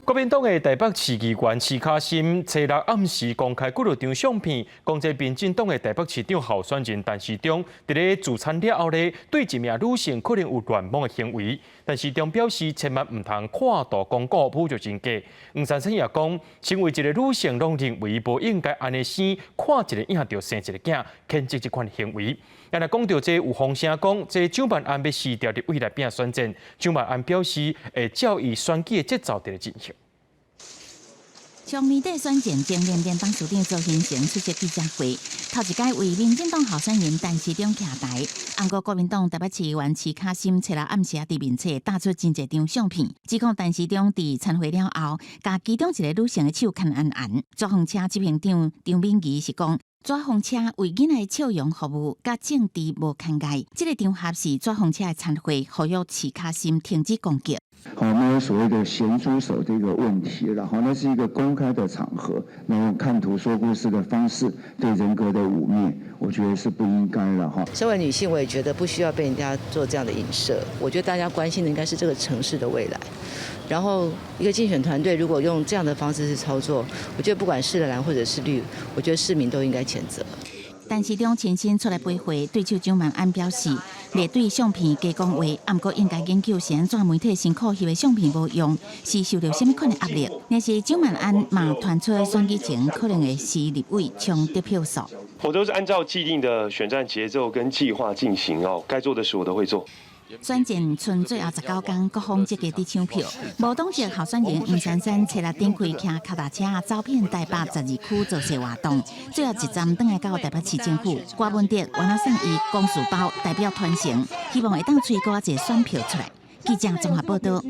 國民黨的台北市議員徐卡心，初六暗時公開幾落張相片，講這民進黨的台北市長候選人陳時中，佇咧聚餐了後咧，對一名女性可能有亂摸的行為。陳時中表示，千萬毋通看圖講故，侮辱人格。黃珊珊也講，身為一个女性，攏認為無應該按呢生，看一个影就生一个囝，譴責這款行為。啊，若講著這有風聲講，這蔣萬安欲辭掉立委來拼選戰，蔣萬安表示會照伊選舉的節奏佇咧進行。上年底選戰，前聯電董事長曹興誠出席記者會，頭一擺為民進黨候選人陳時中徛台。毋過國民黨台北市議員徐卡心初六暗時佇面冊貼出真濟張相片，指控陳時中佇餐會了後，共其中一个女性的手牽絚絚。紙風車執行長張敏儀是講，紙風車為囡仔的笑容服務，佮政治無牽礙。這个場合是紙風車的餐會，呼籲徐卡心停止攻擊。好，沒有所謂的鹹豬手這個問題，然後那是一個公開的場合，那用看圖說故事的方式對人格的汙衊，我覺得是不應該了哈。身為女性，我也覺得不需要被人家做這樣的影射。我覺得大家關心的應該是這個城市的未來。然後一個競選團隊如果用這樣的方式去操作，我覺得不管是藍或者是綠，我覺得市民都應該譴責。陳時中親身出來陪會，對手蔣萬安表示，面對相片假講話，毋過應該研究是按怎媒體辛苦翕的相片無用，是受著啥物款的壓力。若是蔣萬安嘛傳出選舉前可能會辭立委衝得票數。我都是按照既定的選戰節奏跟計劃進行哦，該做的事我都會做。選戰賰最後19天，各方積極佇搶票。無黨籍候選人黃珊珊初六展開騎跤踏車走遍台北12區造勢活動，最後一站轉來到台北市政府。郭文德原來送伊公事包代表團成，希望會當催閣一个選票出來。記者綜合報道。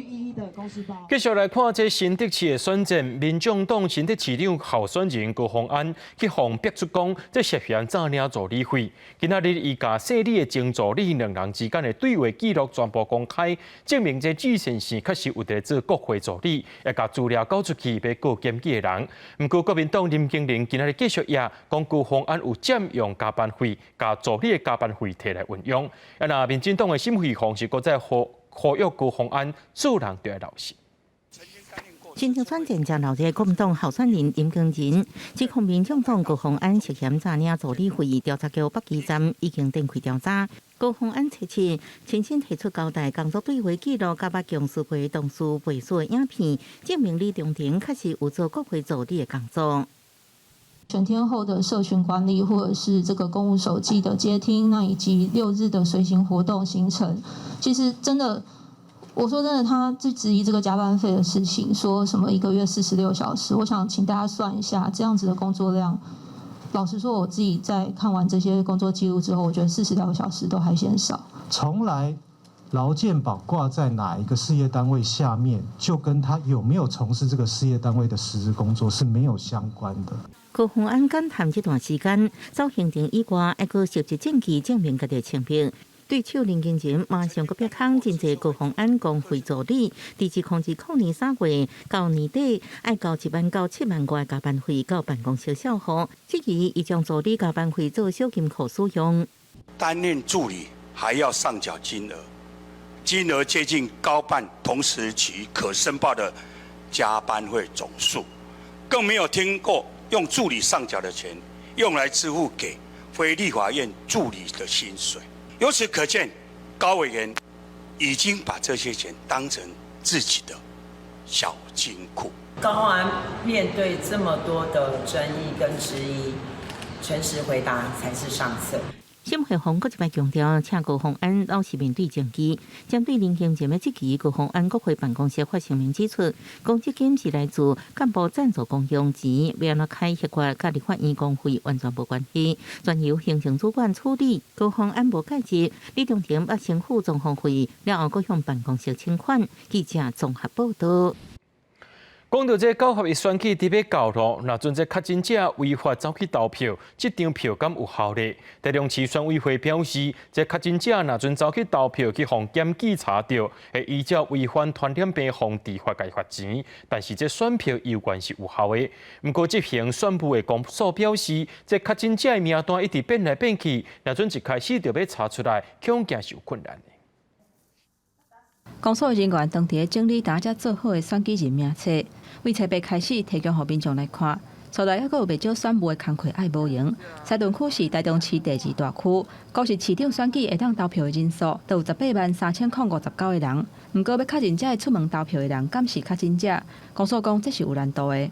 繼續來看這新竹市的選戰，民眾黨新竹市長候選人高虹安去予人逼出講，這涉嫌詐領助理費。今仔日伊共姓李的前助理兩人之間的對話記錄全部公開，證明這豎線確實有佇做國會助理，也共資料交出去欲告檢舉的人。毋過國民黨林經纶今仔日繼續也講高虹安有佔用加班費，共助理的加班費提來運用。啊，若民進黨的沈慧虹是閣再呼籲高虹安做人著愛老實。新竹選戰正鬧熱，國民黨候選人林耕仁指控民眾黨高虹安涉嫌詐領助理費，調查局北基站已經展開調查。高虹安初七親身提出交代工作對話記錄，佮公司會同事背書的影片，證明李中庭確實有做國會助理的工作。全天候的社群管理，或者是這個公務手機的接聽，那以及六日的隨行活動行程，其實真的，我說真的，他就質疑這個加班費的事情，說什麼一個月46小時，我想請大家算一下，這樣子的工作量，老實說，我自己在看完這些工作記錄之後，我覺得46個小時都還嫌少。從來勞健保掛在哪一個事業單位下面，就跟他有沒有從事這個事業單位的實質工作是沒有相關的。高虹安感嘆這段時間走行程以外，還閣收集證據證明家己清白。對手林耕仁馬上閣逼空真濟高虹安公費助理，佇2020年3月到年底愛交1萬到7萬外加班費到辦公室銷戶，質疑伊將助理加班費做小金庫使用。擔任助理還要上繳金額，金額接近高辦同時期可申報的加班費總數，更沒有聽過用助理上繳的錢用來支付給非立法院助理的薪水。由此可見，高委員已經把這些錢當成自己的小金庫。高虹安面對這麼多的爭議跟質疑，誠實回答才是上策。沈慧虹閣一擺強調，請高虹安老實面對證據。針對林耕仁的質疑，高虹安國會辦公室發聲明指出，公積金是來自幹部贊助公用錢，欲按怎開核決，佮立法院公費完全無關係，全由行政主管處理。高虹安無介入，李中庭捌先付裝潢費，了後閣向辦公室請款。記者綜合報道。講到這九合一選舉佇欲到咯，若準這確診者違法走去投票，這張票敢有效力？台中市選委會表示，這確診者若準走去投票去予檢舉查著，會依照違反傳染病防治法共罰錢。但是這選票猶原是有效的。毋過執行選務的公所表示，這確診者的名單一直變來變去，若準一開始就欲查出來，恐驚是有困難的。公所人員當佇咧整理今才做好的選舉人名冊，對初八開始提供予民眾來看。所內猶閣有袂少選務的工課愛無閒。西屯區是台中市第二大區，光是市長選舉會當投票的人數，就有183,059個人。毋過欲確認這个出門投票的人，敢是確診者？公所講這是有難度的。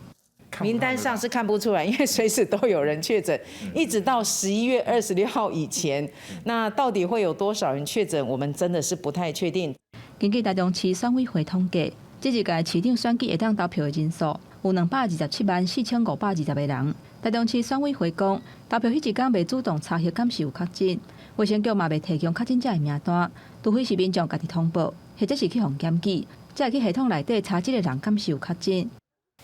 名單上是看不出來，因為隨時都有人確診，一直到11月26號以前，那到底會有多少人確診，我們真的是不太確定。根據台中市選委會統計，這一屆市長選舉會當投票的人數有2,274,520個人。台中市選委會講，投票彼一工袂主動查核敢是有確診，衛生局嘛袂提供確診者的名單，除非是民眾家己通報，或者是去予檢舉，才會去系統內底查這个人敢是有確診。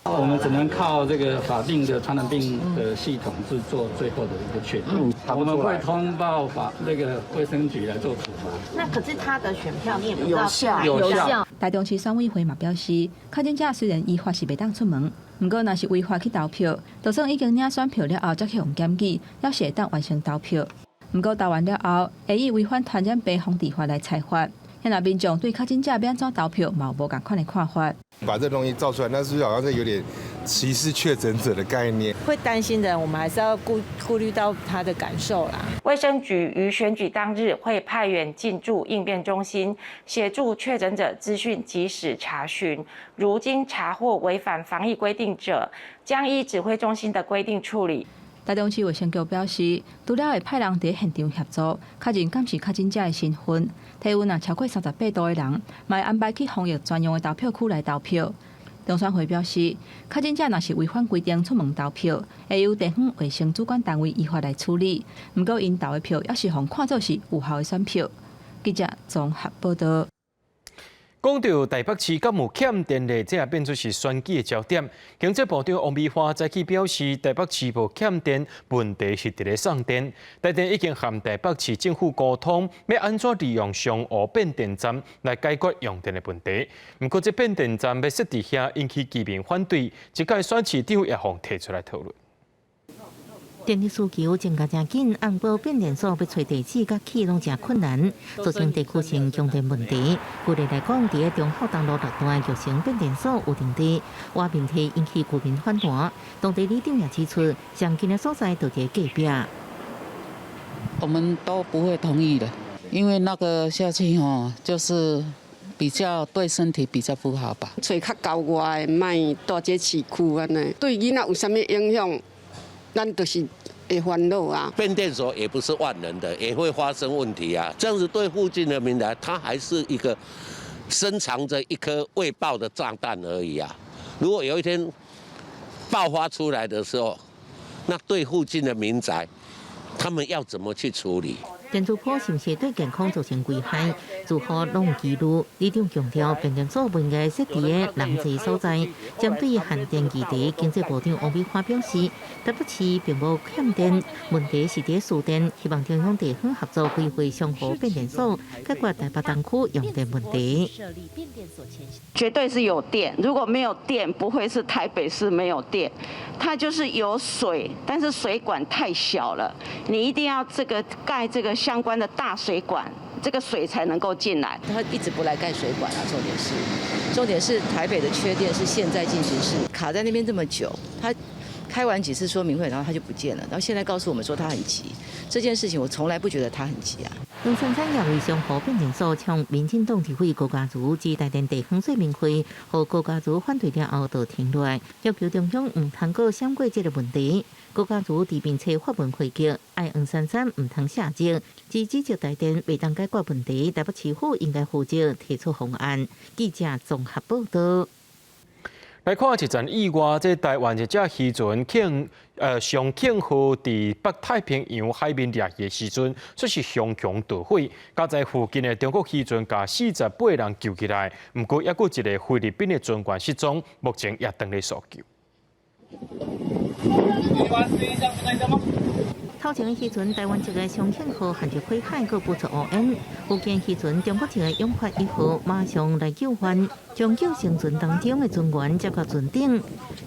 我們只能靠這個法定的傳染病的系統去做最後的一個確定。我們會通報法那個衛生局來做處罰。那可是他的選票你也不知道有效。有效。台中市選委會嘛表示，確診者雖然依法是袂當出門，毋過若是違法去投票，就算已經領選票了後，才去予檢舉，猶是會當完成投票。毋過投完了後，會以違反傳染病防治法來裁罰。現在民眾對確診者欲按怎投票，嘛有無仝款的看法。把這東西造出來，那是不是好像是有點歧視確診者的概念？會擔心的，我們還是要顧慮到他的感受啦。衛生局於選舉當日會派員進駐應變中心，協助確診者資訊即時查詢。如經查獲違反防疫規定者，將依指揮中心的規定處理。台中市衛生局表示，除了會派人佇現場協助確認敢是確診者的身份，體溫若超過38度的人，嘛會安排去防疫專用的投票區來投票。中選會表示，確診者若是違反規定出門投票，會由地方衛生主管單位依法來處理。毋過，𪜶投的票猶是予看做是有效的選票。記者綜合報道。講到台北市敢有欠電咧，這也變做是選舉的焦點。經濟部長王美花早起表示，台北市無欠電，問題是佇咧送電。台電已經和台北市政府溝通，欲按怎利用松湖變電站來解決用電的問題。毋過，這變電站欲設佇遐，引起居民反對，這屆選市長也予提出來討論。電力需求增加誠緊，毋過變電所欲揣地址佮起攏誠困難，造成地區性供電問題。舉例來講，佇咧忠孝東路六段玉成變電所有停電，倚問題引起居民反彈。當地里長也指出，上近的所在就佇隔壁。我們都不會同意的，因為那個下去吼，就是比較對身體比較不好吧。揣較郊外的，莫蹛這市區按呢，對囡仔有啥物影響？咱就是會煩惱啊。變電所也不是萬能的，也會發生問題啊。這樣子對附近的民宅，它還是一個深藏着一顆未爆的炸彈而已啊。如果有一天爆發出來的時候，那對附近的民宅，他們要怎麼去處理？電磁波是毋是對健康造成危害？如何攏有疑慮？里長強調，變電所毋應該設佇咧人濟所在。針對限電議題，經濟部長王美花表示，台北市並無欠電，問題是佇輸電，希望中央地方合作規劃松湖變電所，解決台北東區用電問題。絕對是有電，如果沒有電，不會是台北市沒有電，它就是有水，但是水管太小了，你一定要這個蓋這個相關的大水管，這個水才能夠進來。他一直不來蓋水管啊，重點是台北的缺電是現在進行式，卡在那邊這麼久，他開完幾次說明會，然後他就不見了，然後現在告訴我們說他很急，這件事情我從來不覺得他很急啊。黃珊珊也為松湖變電所向民進黨立委高嘉瑜及台電地方說明會，予高嘉瑜反對了後就停落來，要求中央毋通閣閃過這个問題。高嘉瑜佇面冊發文回擊，愛黃珊珊毋通卸責，只指責台電袂當解決問題，台北市府應該負責提出方案。記者綜合報道。來看一陣意外，這台灣一隻漁船松慶號佇北太平洋海面掠魚的時陣，煞是熊熊大火，佳哉附近的中國漁船共48人救起來，毋過猶閣一个菲律賓的船員失蹤，目前也當咧搜救。頭前的漁船台灣籍的松慶號陷入火海，閣浮出烏煙。福建漁船中國籍的永發一號馬上來救援，將救生船當中的船員接到船頂。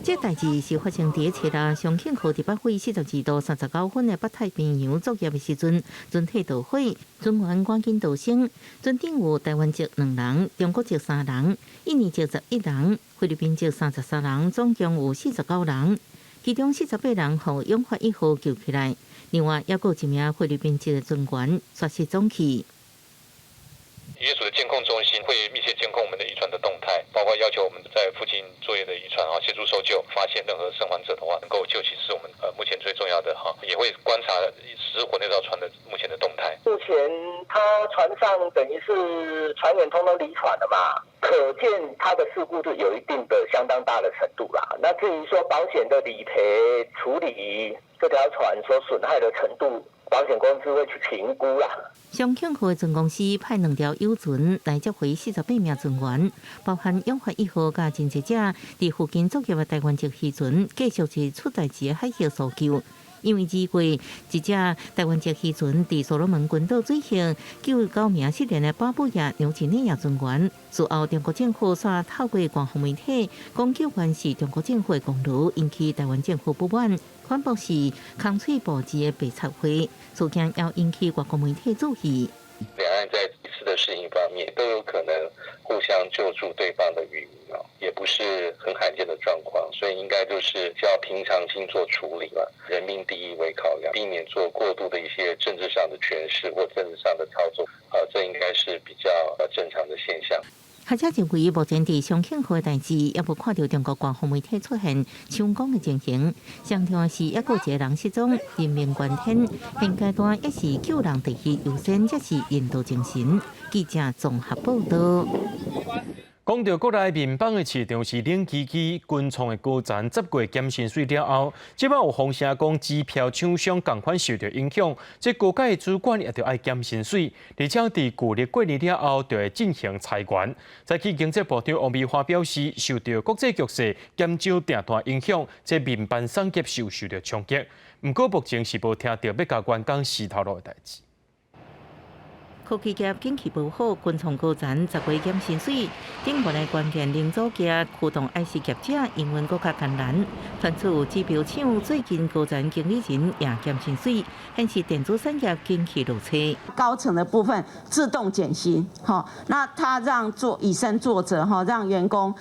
這代誌是發生佇初六松慶號佇北緯42度39分的北太平洋作業的時陣，船體著火，船員趕緊逃生。船頂有台灣籍兩人、中國籍三人、印尼籍11人、菲律賓籍33人，總共有49人。其中48人予永發一號救起來，另外猶閣有一名菲律賓籍的船員煞失蹤去。漁業署的監控中心會密切監控我們的漁船的動態，包括要求我們在附近作業的漁船啊協助搜救，發現任何生還者的話，能夠救起是我們目前最重要的哈，也會觀察失火那艘船的目前的動態。目前他船上等於是船員通通離船了嘛，可見他的事故是有一定的相當大的程度啦。那至於說保險的理賠處理這條船所損害的程度，保險公司會去評估啦。松慶號的船公司派兩條遊船來接回48名船員，包含永發一號佮真濟隻佇附近作業的台灣籍漁船，繼續佇出代誌的海域搜救。因為二月一隻台灣籍漁船佇所羅門群島水域救九名失聯的巴布亞紐幾內亞船員，事後中國政府煞透過官方媒體講救援是中國政府的功勞，引起台灣政府不滿。反駁是空喙布置的白賊話，事件也引起外國媒體注意。兩岸在類似的事情方面都有可能互相救助對方的漁民哦，也不是很罕見的狀況，所以應該就是較平常心做處理了，人命第一為考量，避免做過度的一些政治上的詮釋或政治上的操作，啊，這應該是比較正常的現象。學者認為，目前佇松慶號的代誌，猶無看著中國官方媒體出現搶攻的情形。上重要是，猶閣有一個人失蹤，人命關天。現階段抑是救人第一優先，才是人道精神。記者綜合報導。講著國內面板的市場是冷吱吱，群創的高層十月減薪水了後，這擺有風聲講支票廠商仝款受著影響，這高階的主管也著愛減薪水，而且佇舊曆過年了後就會進行裁員。早起經濟部長王美花表示，受著國際局勢減少訂單影響，這面板產業是有受著衝擊。毋過目前是無聽著欲共員工辞頭路的代誌。科技業景氣無好，群創高層十月減薪水，頂懸的關鍵零組件驅動 IC 業者營運閣較艱難。傳出有指標廠最近高層經理人也減薪水，顯示電子產業景氣落差。高層的部分自動減薪，哈，那他讓做以身作則，哈，讓員工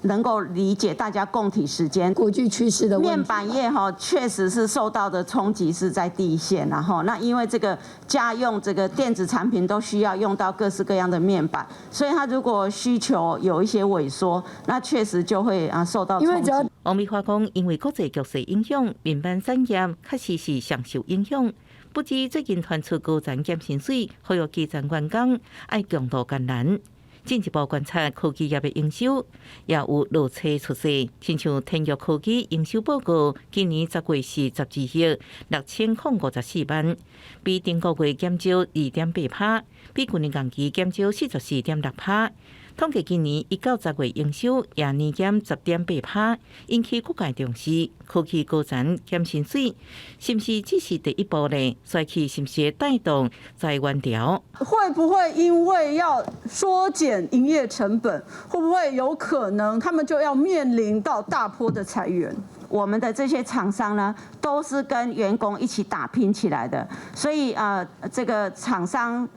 能夠理解大家共體時艱。國際趨勢的面板業哈，確實是受到的衝擊是在第一線，然後那因為這個家用這個電子產品都需要用到各式各樣的面板，所以它如果需求有一些萎縮，那確實就會啊受到衝擊。王美花講，因為國際局勢影響，面板產業確實是上受影響。不止最近傳出高層減薪水，呼籲基層員工愛共渡艱難。進一步觀察科技業的營收，也有落差出現，親像天鈺科技營收報告，今年十月是12億6054萬，比頂個月減少2.8%，比去年同期減少44.6%。統計今年1到10月營收也年減10.8%，引起各界重視。科技高層減薪水，是毋是只是第一步呢？衰去是毋是會帶動裁員潮？會不會因為要縮減營業成本，會不會有可能他們就要面臨到大波的裁員？我們的這些廠商呢，都是跟員工一起打拼起來的，所以啊，這個廠商。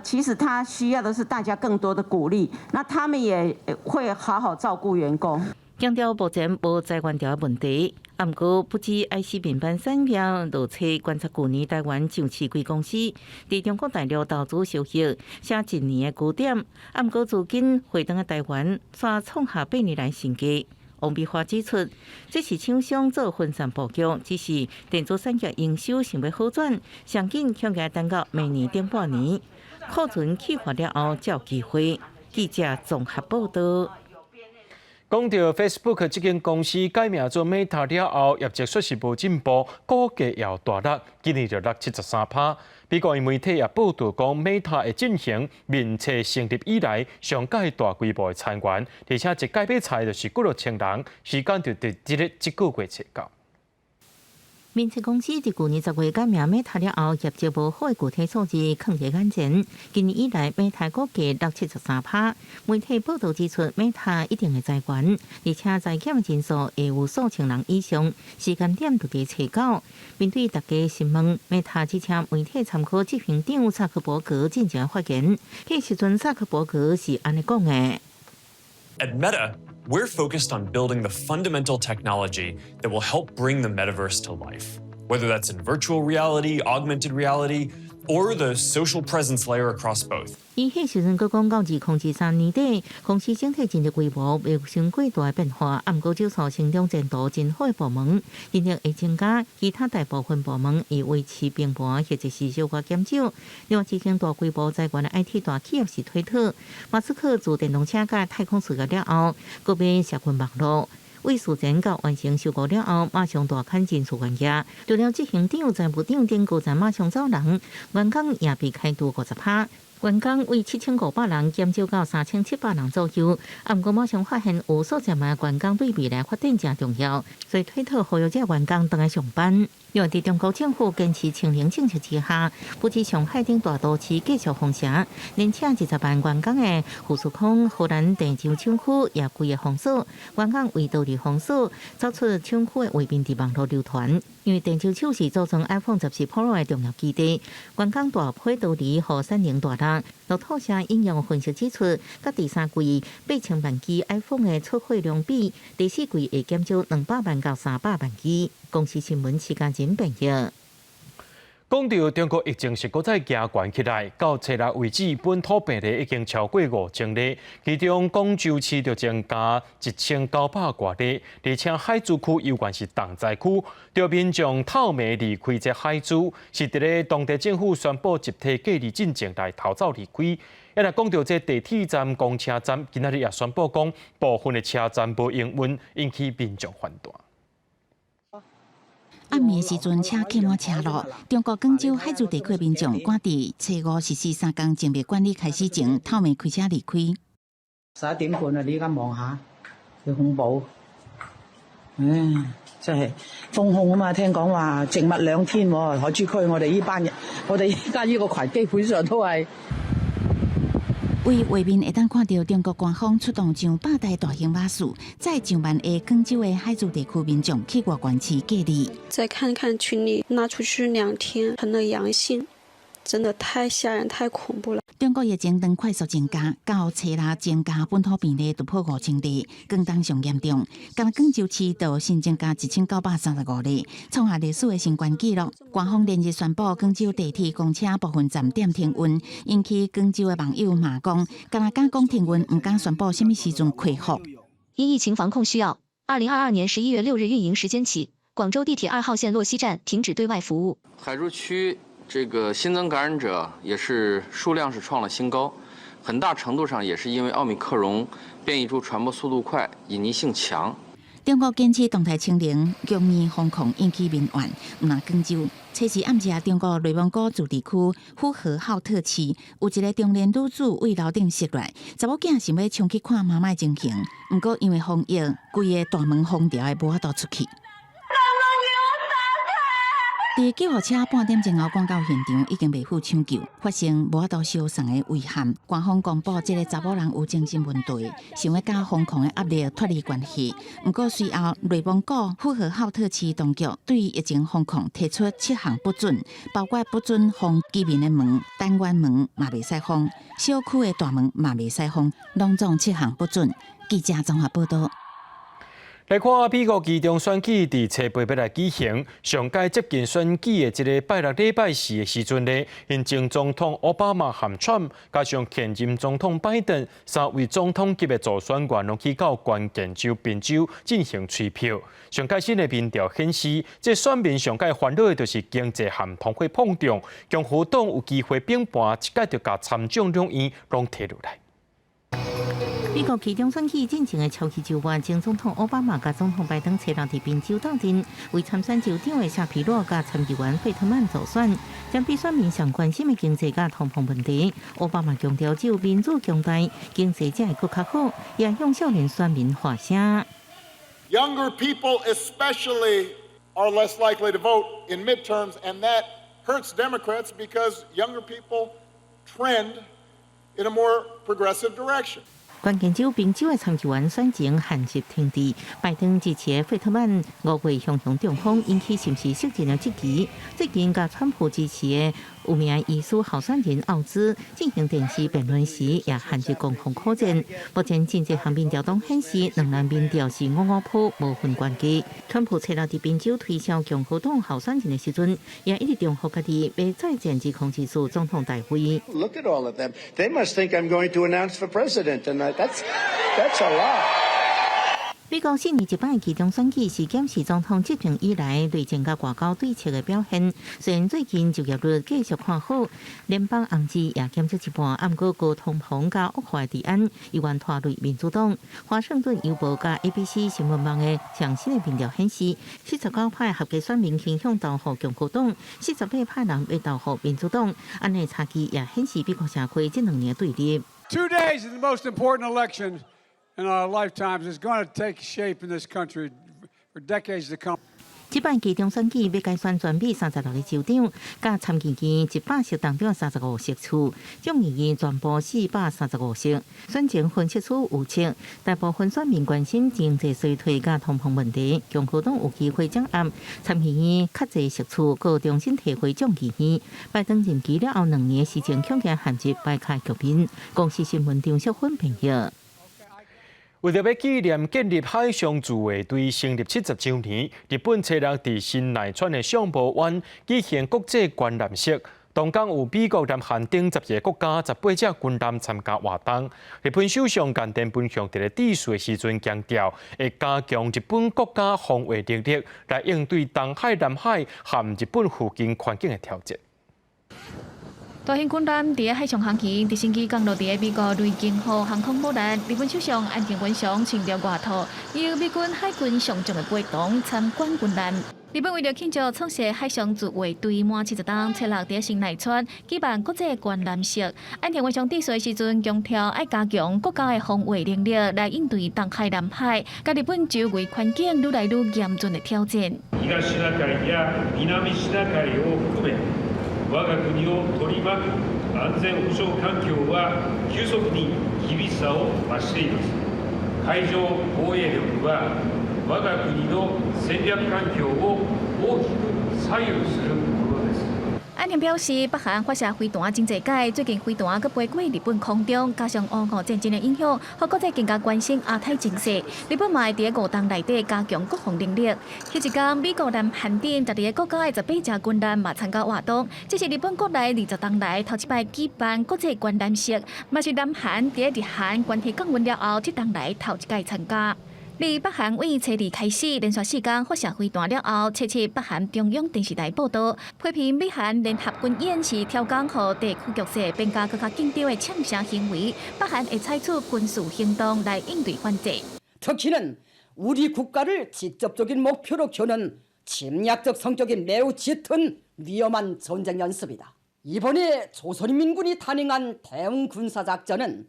其實他需要的是大家更多的鼓勵，那他們也會好好照顧員工。強調目前無裁員潮的問題，毋過不止 IC 面板產業落差，觀察舊年台灣上市櫃公司佇中國大陸投資收益寫一年的高點，毋過資金回轉來台灣，煞創下8年來新低。王美花指出，這是廠商做分散布局，只是電子產業營收想欲好轉，上緊恐驚等到明年頂半年庫存去化了後才有機會。記者綜合報導。講著 Facebook 這間公司改名做 Meta 了後，業績煞是無進步，股價也有大落，今年就落73%。美國媒體也報導講，Meta 會進行面冊成立以來上蓋大規模的裁員，而且一屆欲裁就是幾落千人，時間就佇這個這個月初到。面冊公司佇舊年10月改名 Meta 了後，業績無好的具體數字囥佇眼前。今年以來，Meta 股價落73%。媒體報導指出，Meta 一定會裁員，而且裁減人數會有數千人以上。時間點就佇初九。面對大家詢問，Meta 只請媒體參考執行長薩克伯格進前發言。彼時陣薩克伯格是按呢講的。 At Meta, we're focused on building the fundamental technology that will help bring the metaverse to life, whether that's in virtual reality, augmented reality, or the social presence layer across both. 伊彼時陣閣講到2023年底，公司整體人力規模袂有過大變化，毋過少數成長前途真好的部門，人力會增加，其他大部分部門會維持平盤或者是小可減少。另外，執行大規模裁員的 IT 大企業是推特，馬斯克自電動車佮太空事業了後，閣買社群網路。為事前到完成收購了後，馬上大砍人事員額。除了執行長、財務長等高層馬上走人，員工也被開除50%。員工為7500人減少到3700人左右。毋過馬上發現有數十萬員工對未來發展誠重要，所以推特呼籲這員工轉來上班。因為佇中國政府堅持清零政策之下，不止上海等大都市繼續封城，連請20萬員工的富士康荷蘭鄭州廠區也規个封鎖，員工為逃離封鎖，走出廠區的畫面佇網路流傳。因為鄭州廠是組裝 iPhone 14 Pro 的重要基地，員工大批逃離，予產能大落。路透社引用分析指出，佮第三季8000萬支 iPhone 的出貨量比，第四季會減少200萬到300萬支。公視新聞時間真變譯。講到中國疫情是閣再加懸起來，到初六為止，本土病例已經超過5000例，其中廣州市就增加1900外例，而且海珠區猶原是重災區，著民眾透暝離開這海珠，是佇咧當地政府宣布集體隔離進前來逃走離開。啊，若講到這地鐵站、公車站，今仔日也宣布講部分的車站無營運，引起民眾反彈。暗暝時陣，車客滿車路。中國廣州海珠地區民眾趕佇初五實施三工靜默管理開始前，透暝開車離開。11點半啊！你而家望下，幾恐怖！唉，真係封控啊嘛！聽講話靜默2天喎，海珠區我哋呢班人，我哋依家呢個群基本上都係。為畫面會當看著中國官方出動上百台大型巴士，載上萬个廣州的海珠地區民眾去外縣市隔離。再看看群裡拉出去2天成了陽性，真的太嚇人、太恐怖了。中國疫情當快速增加，到初六增加本土病例突破5000例，廣東上嚴重。敢若廣州市就新增加1935例，創下歷史的新高紀錄。官方連日宣布廣州地鐵、公車部分站點停運，引起廣州的網友罵講：敢若敢講停運，毋敢宣布啥物時陣恢復。因疫情防控需要，2022年11月6日運營時間起，廣州地鐵2號線洛西站停止對外服務。海珠區這個新增感染者也是數量是創了新高，很大程度上也是因為奧密克戎變異株傳播速度快、隱匿性強。中國堅持動態清零，強硬封控引起民怨。毋但廣州，初四暗時，中國內蒙古自治區呼和浩特市有一个中年女子對樓頂穡落來，查某囝想欲衝去看媽媽的情形，毋過因為防疫，規个大門封牢的，無法度出去。佇救護車半點鐘後趕到現場，已經袂赴搶救，發生無法度相送的遺憾。官方公布，這个查某人有精神問題，想欲佮封控的壓力脫離關係。毋過隨後內蒙古呼和浩特市當局對疫情封控提出七項不准，包括不准封居民的門、單元門嘛袂使封，小區的大門嘛袂使封，攏總七項不准。記者綜合報道。來看美國期中選舉佇初八欲來舉行，上蓋接近選舉的這个拜六禮拜四的時陣呢，𪜶前總統奧巴馬和川普，加上現任總統拜登三位總統級的助選員，攏去到關鍵州賓州進行催票。上蓋新的民調顯示，這選民上蓋煩惱的就是經濟和通貨膨脹，共和黨有機會反盤，這擺就共參眾兩院攏提落來。美國期中選舉進前的超級週末，前總統奧巴馬佮總統拜登初六佇賓州鬥陣，為參選州長的夏皮羅佮參議員費特曼助選。針對選民上關心的經濟佮通膨問題，奧巴馬強調只有民主強大，經濟才會閣較好，也向少年選民發聲。 Younger people especially are less likely to vote in midterms, and that hurts Democrats because younger people trend in a more progressive direction. 關鍵州賓州的參議員選情陷入停滯，拜登支持的費特曼5月雄雄中風，引起是毋是失政的質疑。最近佮川普支持的有名醫師候選人奧茲進行電視辯論時，也陷入攻防苦戰。目前真濟項民調都顯示，兩人民調是五五波，無分懸低。川普初六佇賓州推銷共和黨候選人的時陣，也一直重複家己欲再戰2024總統大位。 Look at all of them. They must think I'm going to announce for president, and that's a lot. 美國四年一擺期中選舉是檢視總統執政以來內政佮外交對策的表現。雖然最近就業率繼續看好，聯邦紅字也減少一半，毋過高通膨佮惡化治安，猶原拖累民主黨。華盛頓郵報佮 ABC 新聞網的上新的民調顯示，49%合格選民傾向投予共和黨，48%人欲投予民主黨。按呢差距也顯示美國社會這兩年對立。 2 days is the most important election in our lifetimes is going to take shape in this country for decades to come. 這擺期中選舉欲改選全美36個州長，佮參議院100席當中35席次，眾議院全部435席。選前分析師預測，大部分選民關心經濟衰退佮通膨問題，共和黨有機會掌握參議院較濟席次，閣重新提回眾議院。拜登任期了後2年時間，恐驚陷入擺卡局面。公視新聞張淑芬編譯。為著欲紀念建立海上自衛隊成立70週年，日本初六佇神奈川的相模灣舉行國際觀艦式。當天有美國、南韓等12個國家18隻軍艦參加活動。日本首相岸田文雄佇咧致辭的時陣強調，會加強日本國家防衛能力，來應對東海、南海和日本附近環境的挑戰。大型軍艦佇海上航行，直升機降落佇美國雷根號航空母艦。日本首相岸田文雄穿著外套，由美軍海軍上將的陪同參觀軍艦。日本為著慶祝創設海上自衛隊滿70冬，初六佇神奈川舉辦國際觀艦式。岸田文雄致辭的時陣強調，愛加強國家的防衛能力，來應對東海、南海佮日本周圍環境愈來愈嚴峻的挑戰。東シナ海や南シナ海を含め、我が國を取り巻く安全保障環境は急速に厳しさを増しています。海上防衛力は我が國の戦略環境を大きく左右するものです。岸田表示，北韓發射飛彈真濟擺，最近飛彈閣飛過日本空中，加上烏俄戰爭的影響，予國際更加關心亞太情勢。日本嘛會佇5冬內底加強國防能力。彼一工，美國、南韓等12個國家的18隻軍艦嘛參加活動，這是日本國內20冬來頭一擺舉辦國際觀艦式，嘛是南韓佇日韓關係降溫了後，這冬來頭一擺參加。自北韓對初二開始連續4工發射飛彈了後，初七北韓中央電視台報道，批評美韓聯合軍演是挑工予地區局勢變甲閣較緊張的嗆聲行為，北韓會採取軍事行動來應對反制。 터키는우리국가를직접적인목표로겨는 침략적 성격이 매우 짙은 위험한 전쟁 연습이다. 이번에 조선인민군이 단행한 대응 군사작전은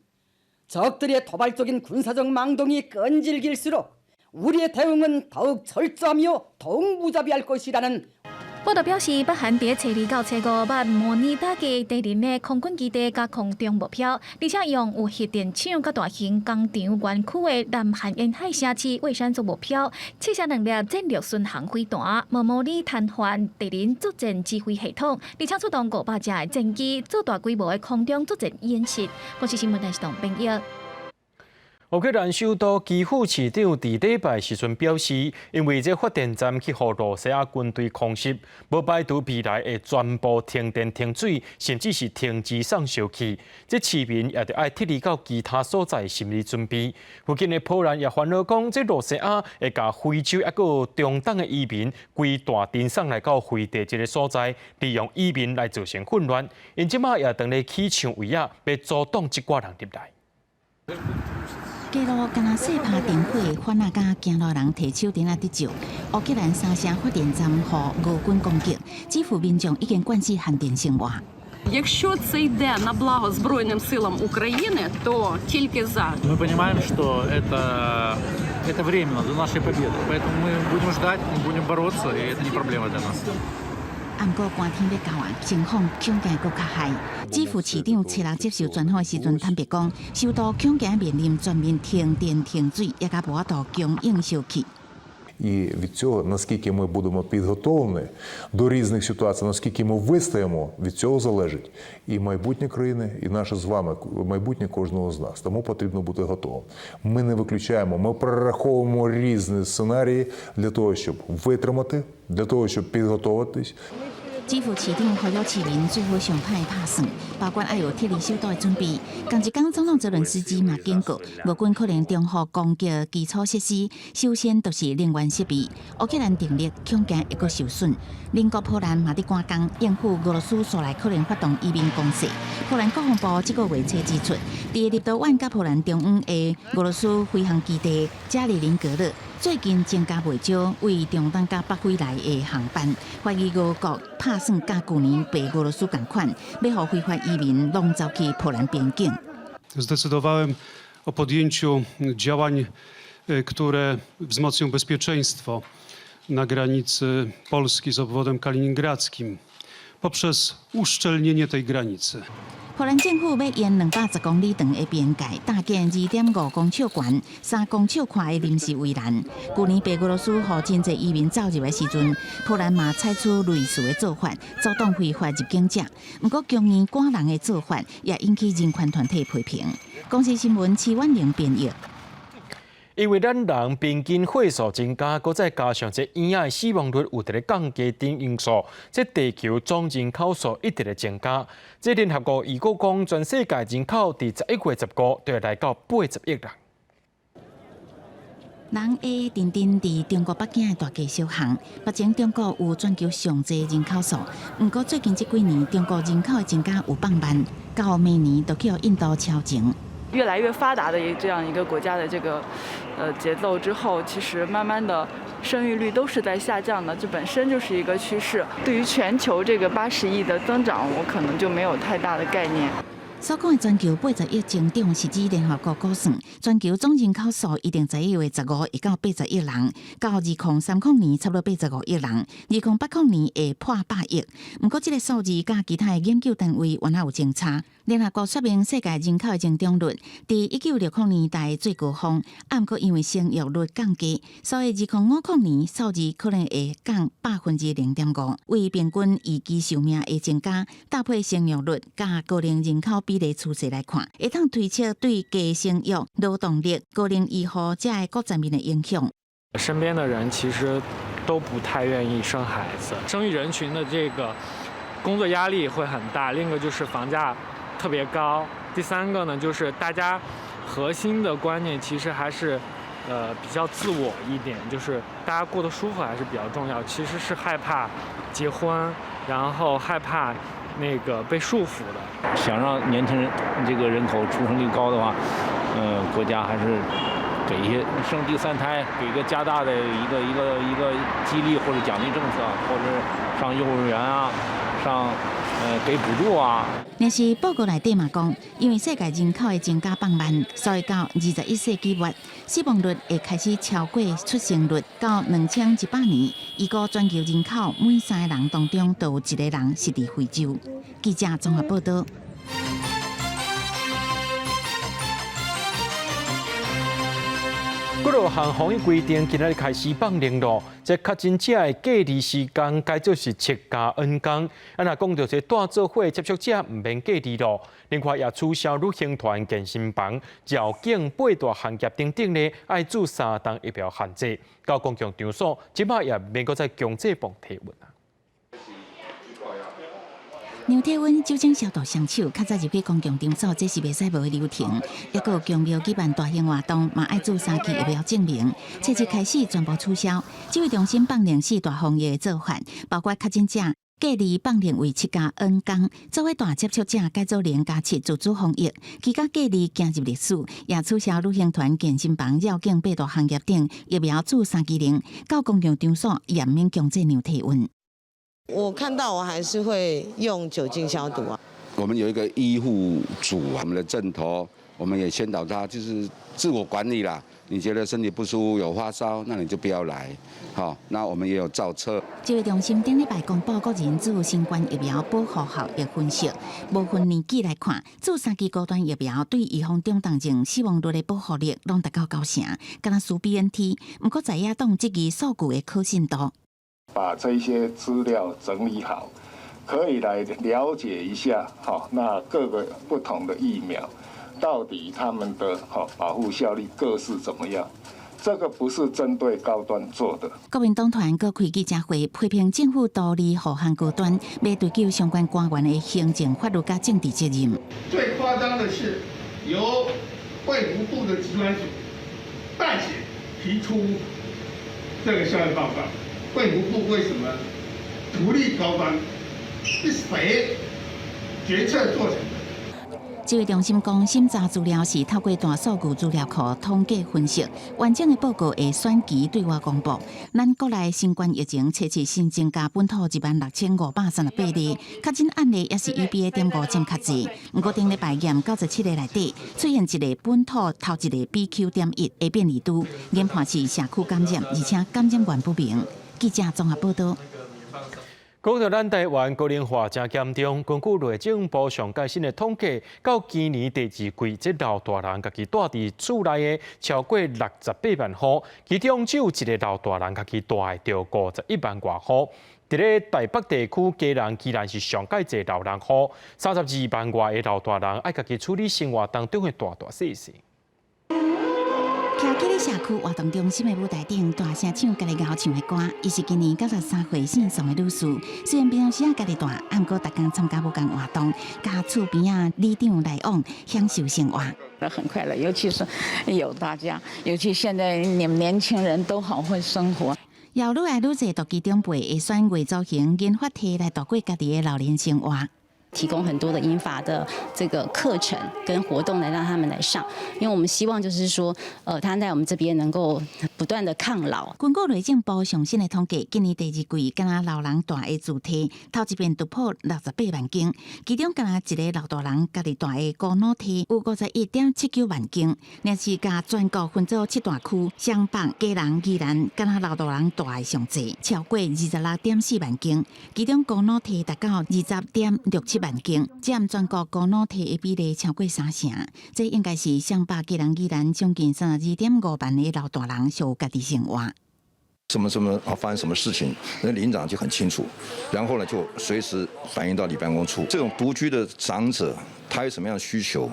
적들의 도발적인 군사적 망동이 끈질길수록 우리의 대응은 더욱 철저하며 더욱 무자비할 것이라는 報道表示，北韓佇初二到初五捌模擬打擊敵人的空軍基地佮空中目標，而且用有核電廠佮大型工廠園區的南韓沿海城市蔚山做目標，試射兩粒戰略巡航飛彈，嘛模擬癱瘓敵人作戰指揮系統，而且出動500架的戰機做大規模的空中作戰演習。公視新聞電視台編譯。烏克蘭首都基輔市長佇禮拜時陣表示，因為這發電站去予羅西亞軍隊空襲，無排除未來會全部停電停水，甚至是停止送燒氣。這市民也著愛撤離到其他所在心理準備。附近的波蘭也煩惱講，這羅西亞會共非洲抑閣中東的移民規大陣送來到飛地這个所在，利用移民來造成混亂。𪜶這馬也當咧起牆圍仔，欲阻擋這掛人入來。街路敢若細拍燈火，番仔佮行路人提手電仔佇照。烏克蘭三城發電站予俄軍攻擊，基輔民眾已經慣勢限電生活。 Якщо це йде на благо Збройним силам України, то тільки за. Мы понимаем, что это Это временно, до нашей победы. Поэтому мы будем ждать, мы будем бороться, и это не проблема для нас. 毋過寒天欲到啊，情況恐驚閣較害。基輔市長七日接受專訪時陣坦白講，首都恐驚面臨全面停電停水，也閣無法度供應燒氣。 І від цього, наскільки ми будемо підготовлені до різних ситуацій, наскільки ми вистоїмо, від цього залежить і майбутнє країни, і наше з вами майбутнє кожного з нас. Тому потрібно бути готовим. Ми не виключаємо, ми прораховуємо різні сценарії для того, щоб витримати, для того, щоб підготуватись. 基輔市長呼籲市民做好上歹的拍算，包括愛有撤離首都的準備。仝一工，總統澤倫斯基嘛警告，俄軍可能重複攻擊基礎設施，首先就是能源設備。烏克蘭電力恐驚會閣受損。鄰國波蘭嘛佇趕工應付俄羅斯紲來可能發動移民攻勢。波蘭國防部這個月初指出，佇立陶宛佮波蘭中央的俄羅斯飛行基地加里寧格勒，最近增加袂少為中東佮北非來的航班，懷疑俄國拍算佮舊年白俄羅斯仝款，欲予非法移民攏走去波蘭邊境。 Zdecydowałem o podjęciu działań, które wzmocnią bezpieczeństwo na granicy Polski z obwodem kaliningradzkim poprzez uszczelnienie tej granicy. 波蘭政府欲沿210公里長的邊界搭建2.5公尺懸、3公尺寬的臨時圍欄。舊年白俄羅斯予真濟移民走入的時陣，波蘭嘛採取類似的做法，阻擋非法入境者。毋過強硬趕人的做法，也引起人權團體批評。公視新聞徐婉玲編譯。因為咱人平均歲數增加，閣再加上這嬰仔的死亡率有佇咧降低等因素，這地球總人口數一直咧增加。這聯合國預估講，全世界人口佇11月15就會來到80億人。人會定定佇中國北京的大街小巷。目前中國有全球上濟人口數，毋過最近這幾年中國人口的增加有放慢，到明年就去予印度超前。越來越發達的一這樣一個國家的這個，節奏之後，其實慢慢的生育率都是在下降的，這本身就是一個趨勢。對於全球這個80億的增長，我可能就沒有太大的概念。所講的全球80億增長是指聯合國估算，全球總人口數一定11月15會到80億人，到2030年差不多85億人，2080年會破100億。毋過這個數字佮其他的研究單位原來有相差。聯合國說明世界人口的增長率，佇1960年代最高峰，啊，毋過因為生育率降低，所以2050年數字可能會降0.5%。為平均預期壽命的增加，搭配生育率佮高齡人口比例趨勢來看，會當推測對低生育、勞動力、高齡醫護這个各層面的影響。身邊的人其實都不太願意生孩子，生育人群的這個工作壓力會很大。另一個就是房價特別高，第三個呢，就是大家核心的觀念其實還是，比較自我一點，就是大家過得舒服還是比較重要。其實是害怕結婚，然後害怕那個被束縛的。想讓年輕人這個人口出生率高的話，國家還是給一些生第三胎，給個加大的一個激勵或者獎勵政策，或者上幼兒園啊，上。給補助啊！但是報告內底嘛講，因為世界人口的增加放慢，所以到21世紀末，死亡率會開始超過出生率。到2100年，預估全球人口每三個人當中都有一個人是佇非洲。記者綜合報道。幾落項防疫規定今仔日開始放寬咯，這確診者的隔離時間改做是7加N工。啊，若講著這帶做伙接觸者毋免隔離咯。另外也取消旅行團、健身房、繞境八大行業等等咧，愛注三針疫苗限制。到公共場所，這擺也免閣再強制磅體溫。量體溫、酒精消毒雙手，較早入去公共場所，這是袂使無的流程。抑閣有宮廟舉辦大型活動，嘛愛注三劑疫苗證明。七日開始全部取消。指揮中心放寬四大防疫的做法，包括確診者隔離放寬為7加N工，做伙大接觸者改做0加7自主防疫。期間隔離行入歷史，也取消旅行團、健身房、繞境八大行業等疫苗注三劑零，到公共場所也免強制量體溫。我看到我還是會用酒精消毒啊。我們有一個醫護組，我們的陣頭，我們也宣導他就是自我管理啦，你覺得身體不舒服有發燒，那你就不要來。好，那我們也有造冊。指揮中心頂禮拜公布國人注新冠疫苗保護效益分析，無分年紀來看，注三劑高端疫苗對預防中重症死亡率的保護力攏達到9成，敢若輸 BNT。毋過在野黨質疑數據的可信度。把這些資料整理好，可以來了解一下，好，那各個不同的疫苗到底他們的保護效力各是怎麼樣？這個不是針對高端做的。國民黨團閣開記者會，批評政府獨立護航高端，欲追究相關官員的行政法律佮政治責任。最誇張的是，由衛福部的疾管署代寫提出這個效益報告。衛福部為什麼獨立高端？是誰決策做成的？指揮中心講，審查資料是透過大數據資料庫統計分析，完整的報告會選期對外公布。咱國內新冠疫情測試新增加本土26,538例，確診案例也是以 BA.5佔較濟。毋過頂禮拜驗97個內底，出現一例本土頭一个 BQ.1的變異株，研判是社區感染，而且感染源不明。記者綜合報道。講到咱台灣高齡化誠嚴重，根據內政部上最新的統計，到今年第二季，這老大人家己蹛佇厝內的超過68萬戶，其中只有一个老大人家己蹛的就51萬外戶。佇咧台北地區，基隆、宜蘭是上蓋濟老人戶，32萬外个老大人愛家己處理生活當中的大大細細。徛佇咧社區活動中心的舞台頂，大聲唱家己𠢕唱的歌。伊是今年93歲姓宋的女士，雖然平常時仔家己蹛，毋過逐工參加無仝活動，佮厝邊仔里長來往，享受生活。很快樂，尤其是有大家，尤其現在你們年輕人都好會生活。有愈來愈濟獨居長輩會選月租型銀髮體來度過家己的老年生活。提供很多的銀髮的這個課程跟活動來讓他們來上，因為我們希望就是說，他在我們這邊能夠不斷的抗老。根據內政部上新的統計，今年第二季，敢若老人蹛的住宅，頭一遍突破68萬間，其中敢若一个老大人家己蹛的孤老體有51.79萬間，若是共全國分做七大區，雙北、基隆、宜蘭，敢若老大人蹛的上濟，超過26.4萬間，其中孤老體達到20.67萬間，佔全國孤老體的比例超過三成。這應該是雙北、基隆、宜蘭將近32.5萬个老大人屬家己生活。什麼什麼啊？發生什麼事情，那鄰長就很清楚，然後呢就隨時反映到里辦公處。這種獨居的長者，他有什麼樣的需求，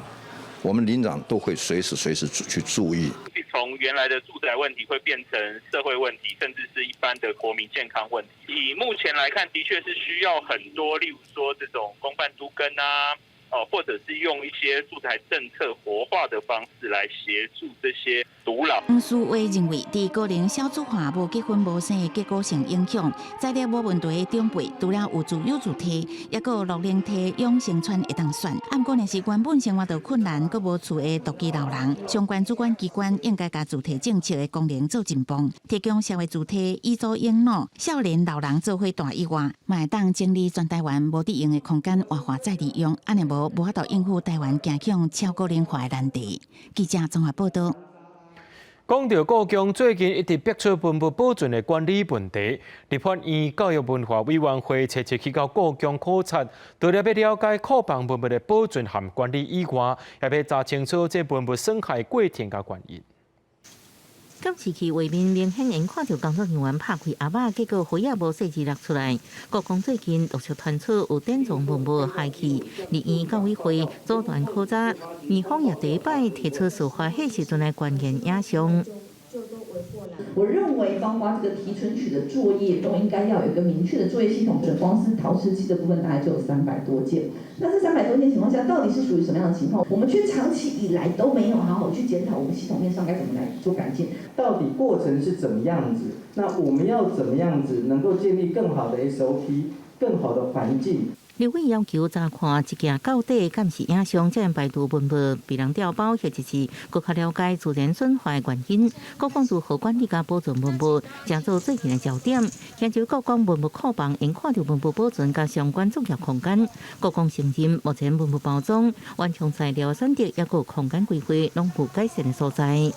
我們鄰長都會隨時隨時去注意。從原來的住宅問題會變成社會問題，甚至是一般的國民健康問題。以目前來看，的確是需要很多，例如說這種公辦都更啊，哦，或者是用一些住宅政策活化的方式來協助這些獨老。黃思威認為，佇高齡少子化、無結婚無生的結構性影響，在咧無問題的長輩，除了有自有住體，抑閣有樂齡體養生村會當選。毋過，若是原本生活就困難、閣無厝的獨居老人，相關主管機關應該共住宅政策的功能做進步，提供社會住宅以租養老、少年老人做伙蹛以外，嘛會當整理全台灣無佇用的空間，活化再利用，按呢無無法度應付台灣走向超高齡化的難題。記者綜合報道。講到故宮，最近一直爆出文物保存的管理問題。立法院教育文化委員會初七去到故宮考察，除了欲了解庫房文物的保存和管理以外，也欲查清楚這文物損害過程佮原因。監視器畫面明顯會看著工作人員拍開盒仔，結果火也無細緻落出來。故宮最近陸續傳出有典藏文物害去，立院教委會組團考察，院方也第一擺提出事發彼時陣的關鍵影像。我認為，包括這個提存取的作業，都應該要有一個明確的作業系統。光是陶瓷器的部分，大概就有300多件。那這300多件情況下，到底是屬於什麼樣的情況？我們卻長期以來都沒有好好去檢討我們系統面上該怎麼來做改進。到底過程是怎麼樣子？那我們要怎麼樣子能夠建立更好的 SOP，更好的環境？立委要求查看一鏡到底監視影像，才能排除文物被人調包，或者是閣較了解自然損壞原因。故宮如何管理佮保存文物，成做最近的焦點。研究故宮文物庫房，應看著文物保存佮相關作業空間。故宮承認目前文物包裝、原創材料選擇，抑閣空間規劃，攏有改善的所在。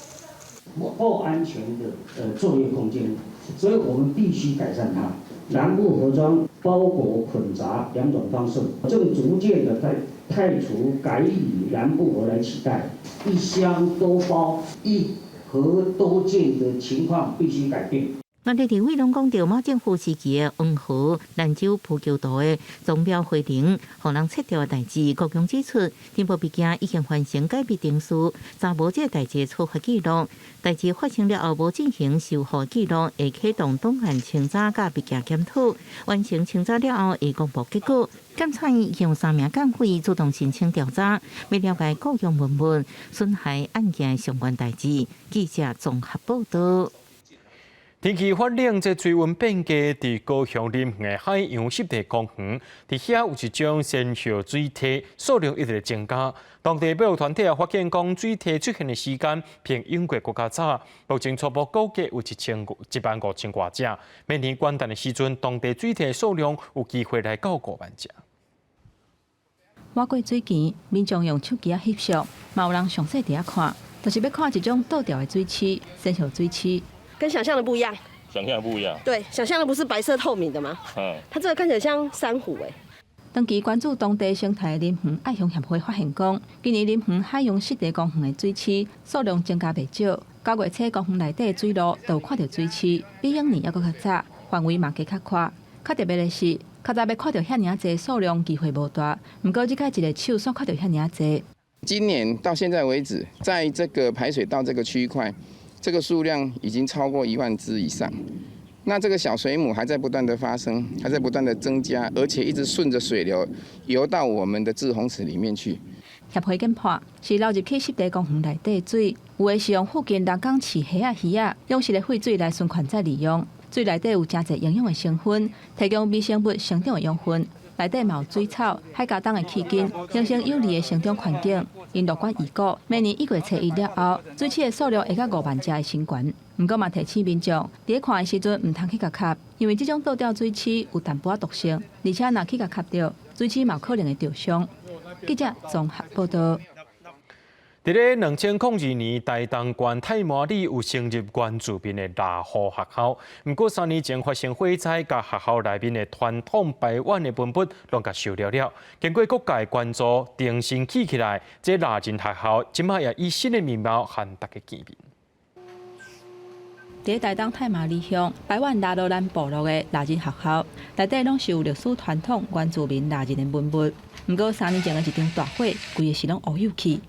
不安全的作業空間，所以我們必須改善它。藍布盒裝、包裹捆紮兩種方式，正逐漸的在汰除，改以藍布盒來取代。一箱多包、一盒多件的情況必須改變。我哋立委攏講著馬政府時期的黃河蘭州浮橋道的總標回程，予人切掉的代誌。高雄指出，天寶畢竟已經完成改變程序，查無這个代誌處罰記錄，代誌發生了後無進行修復記錄，會啟動檔案清查佮物件檢討，完成清查了後會公布結果。檢察院已經有三名檢匪主動申請調查，欲了解故宮文物損害案件相關代誌。記者綜合報道。天氣發冷，這水溫變低，佇高雄林園的海洋濕地公園，佇遐有一種仙葉水蠖數量一直咧增加。當地保育團體也發現講，水蠖出現的時間比永過閣較早。目前初步估計有1萬5千外隻。明年元旦的時陣，當地水蠖數量有機會來到5萬隻。倚過水墘，民眾用手機仔翕相，嘛有人詳細佇遐看，就是欲看一種倒吊的水螅，仙葉水螅。跟想象的不一樣，想象的不一樣。對，想象的不是白色透明的嗎？它這個看起來像珊瑚誒。長期關注當地生態的林園愛鄉協會發現講，今年林園海洋濕地公園的水螅數量增加袂少。9月初公園內底的水路都有看著水螅，比往年猶閣較早，範圍嘛加較寬。較特別的是，較早欲看著遐爾濟數量機會無大，毋過這擺一个手煞看著遐爾濟。今年到現在為止，在這個排水道這個區塊，這個數量已經超過1萬隻以上。那這個小水母還在不斷的發生，還在不斷的增加，而且一直順着水流游到我們的滯洪池裡面去。協會研判是流入去濕地公園內底水，有的是用附近人工飼蝦仔魚仔養殖的廢水來循環再利用。水內底有誠濟營養的成分，提供微生物成長的養分。內底嘛有水草、海茄苳的氣根，形成有利的成長環境。𪜶樂觀預估，明年1月初1了後，水螅的數量會到5萬隻的新懸。毋過嘛提醒民眾，佇咧看的時陣毋通去共磕，因為這種倒吊水螅有淡薄仔毒性，而且若去共磕著，水螅嘛有可能會著傷。記者綜合報道。佇咧2002年，台東縣太麻里有成立原住民的拉祜學校，毋過3年前發生火災，共學校內面的傳統排灣的文物攏共燒了了。經過各界關注，重新起起來，這拉人學校這擺也以新的面貌和大家見面。佇台東太麻里鄉排灣拉羅蘭部落的拉人學校，內底攏是有歷史傳統原住民拉人的文物。毋過3年前的一場大火，規个是攏烏有去。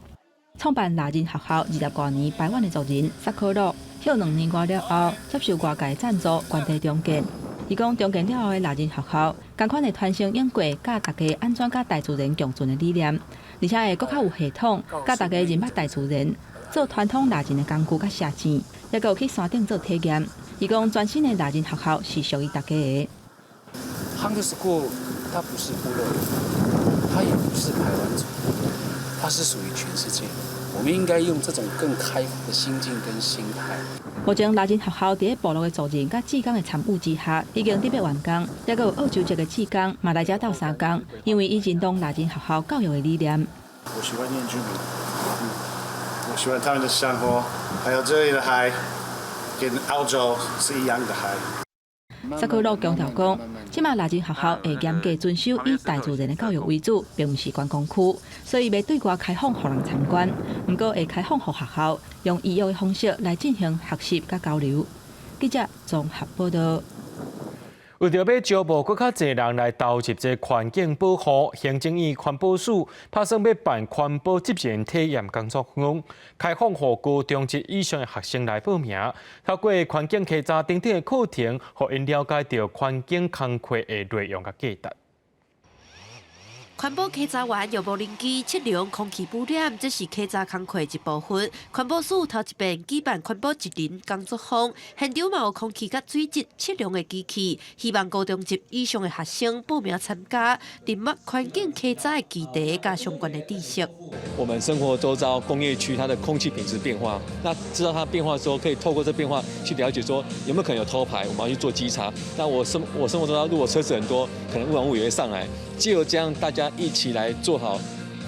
創辦拉人學校20外年，排灣的族人薩克魯，歇2年外了後，接受外界贊助，原地重建。伊講重建了後的拉人學校，仝款會傳承永過教大家按怎佮大自然共存的理念，而且會閣較有系統，教大家認捌大自然，做傳統拉人的工具佮射箭，猶閣有去山頂做體驗。伊講全新的拉人學校是屬於大家的。 Hunter School，它不是部落，它也不是排灣族，它是屬於全世界。我們應該用這種更開放的心境跟心態。目前拉人學校佇咧部落的族人佮志工的參與之下，已經得欲完工。猶閣有澳洲籍的志工嘛來遮鬥相共，因為伊認同拉人學校教育的理念。我喜歡原住民，我喜歡他們的生活，還有這裡的海，跟澳洲是一樣的海。薩克魯強調講，這馬拉人學校會嚴格遵守以大自然的教育為主，並毋是觀光區，所以袂對外開放予人參觀。毋過會開放予學校用預約的方式來進行學習佮交流。記者綜合報道。為著欲招募閣較濟人來投入這環境保護，行政院環保署拍算欲辦環保職人體驗工作坊，開放予高中職以上的學生來報名，透過環境稽查等等的課程，予𪜶了解著環境工課的內容佮價值。環保稽查員用無人機測量空氣污染，這是稽查工課一部分。環保署頭一遍舉辦環保職人工作坊，現場嘛有空氣佮水質測量的機器，希望高中職以上的學生報名參加，認捌環境稽查的基地佮相關的知識。我們生活周遭工業區它的空氣品質變化，那知道它變化之後，可以透過這變化去了解說有沒有可能有偷排，我們要去做稽查。那我生活中如果車子很多，可能污染物也會上來。藉由這樣，大家一起來做好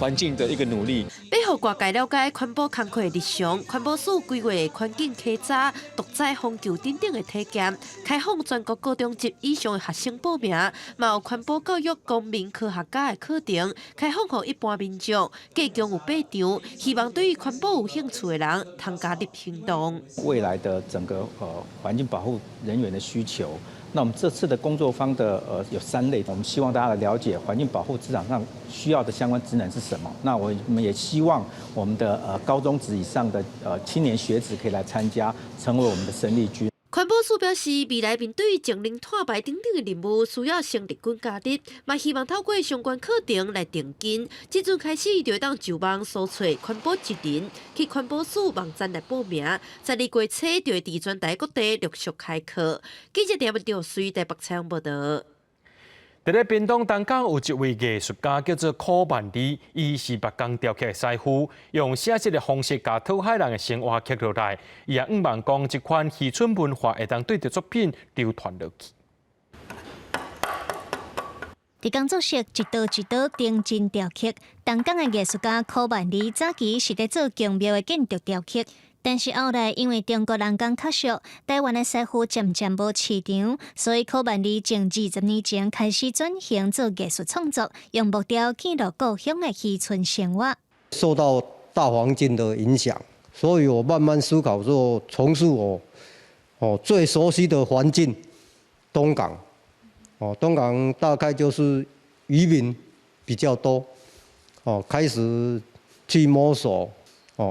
環境的一個努力。欲予外界了解環保工課日常，環保署規劃環境稽查、毒災防救等等的體驗，開放全國高中級以上的學生報名，嘛有環保教育公民科學家的課程，開放予一般民眾，計共有八場，希望對於環保有興趣的人，通加入行動。未來的整個環境保護人員的需求。那我們這次的工作坊的有三類，我們希望大家來了解環境保護職場上需要的相關職能是什麼。那我們也希望我們的高中職以上的青年學子可以來參加，成為我們的生力軍。環保署表示，未來面對淨零碳排等等的任務，需要生力軍加入，嘛希望透過相關課程來定根。這陣開始就會當上網搜尋環保職人，去環保署網站來報名。十二月初就會佇全台各地陸續開課。記者陳文卓隨台北採訪報道。佇咧屏東東港有一位藝術家叫做柯萬里，伊是木工雕刻的師傅，用寫實的方式共討海人的生活刻落來。伊也向望講，這款漁村文化會當對著作品流傳落去。佇工作室一刀一刀精進雕刻，東港的藝術家柯萬里早期是佇做宮廟的建築雕刻。但是後來因為中國人工較俗，台灣的師傅漸漸無市場，所以柯萬里從20年前開始轉型做藝術創作，用木雕記錄故鄉的漁村生活。受到大環境的影響，所以我慢慢思考說，從事我最熟悉的環境，東港。東港大概就是漁民比較多，開始去摸索，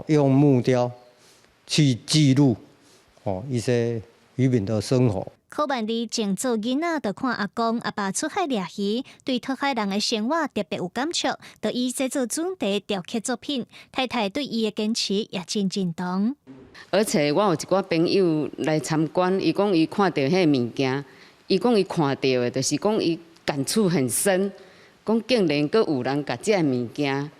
用木雕去記錄一些漁民的生活。柯萬里從做囡仔就看阿公阿爸出海掠魚，對討海人的生活特別有感觸，就以這做主題雕刻作品。太太對伊的堅持也真認同。而且我有一寡朋友來參觀，伊講伊看著彼个物件，伊講伊看著的，就是講伊感觸很深，講竟然閣有人共這个物件，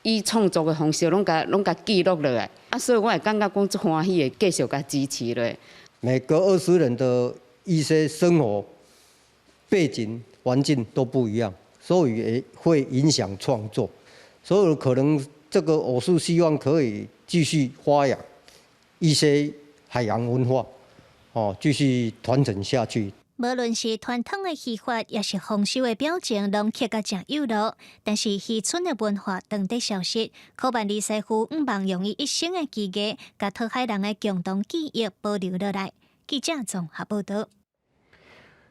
以創作的方式攏共記錄落來，啊，所以我會感覺講足歡喜的，繼續共支持落。每隔20年的一些生活背景環境都不一樣，所以也會影響創作。所以可能這個我是希望可以繼續發揚一些海洋文化，繼續傳承下去。無論是傳統的漁法，抑是豐收的表情，攏刻甲誠有路。但是漁村的文化當佇消失，柯萬里師傅向望用伊一生的技藝，共討海人的共同記憶保留落來。記者綜合報道。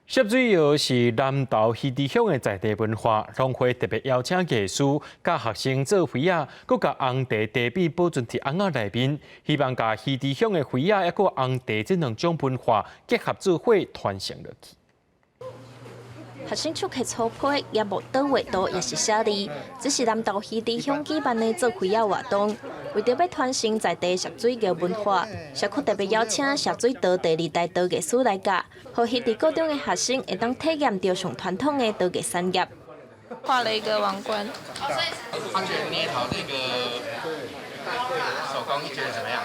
攝水窯是南投魚池鄉的在地文化，農會特別邀請藝師佮學生做花仔，閣共紅茶茶米保存佇甕仔內面，希望共魚池鄉的花仔，抑閣紅茶這兩種文化結合做伙傳承落去。學生手提粗皮，也無倒畫圖，抑是寫字，這是南投魚池鄉舉辦的做花仔活動。為著欲傳承在地攝水窯文化，社區特別邀請攝水陶第二代陶藝師來教，予魚池高中的學生會當體驗著上傳統的陶藝產業。畫了一個王冠。他覺得捏陶這個手工覺得怎麼樣？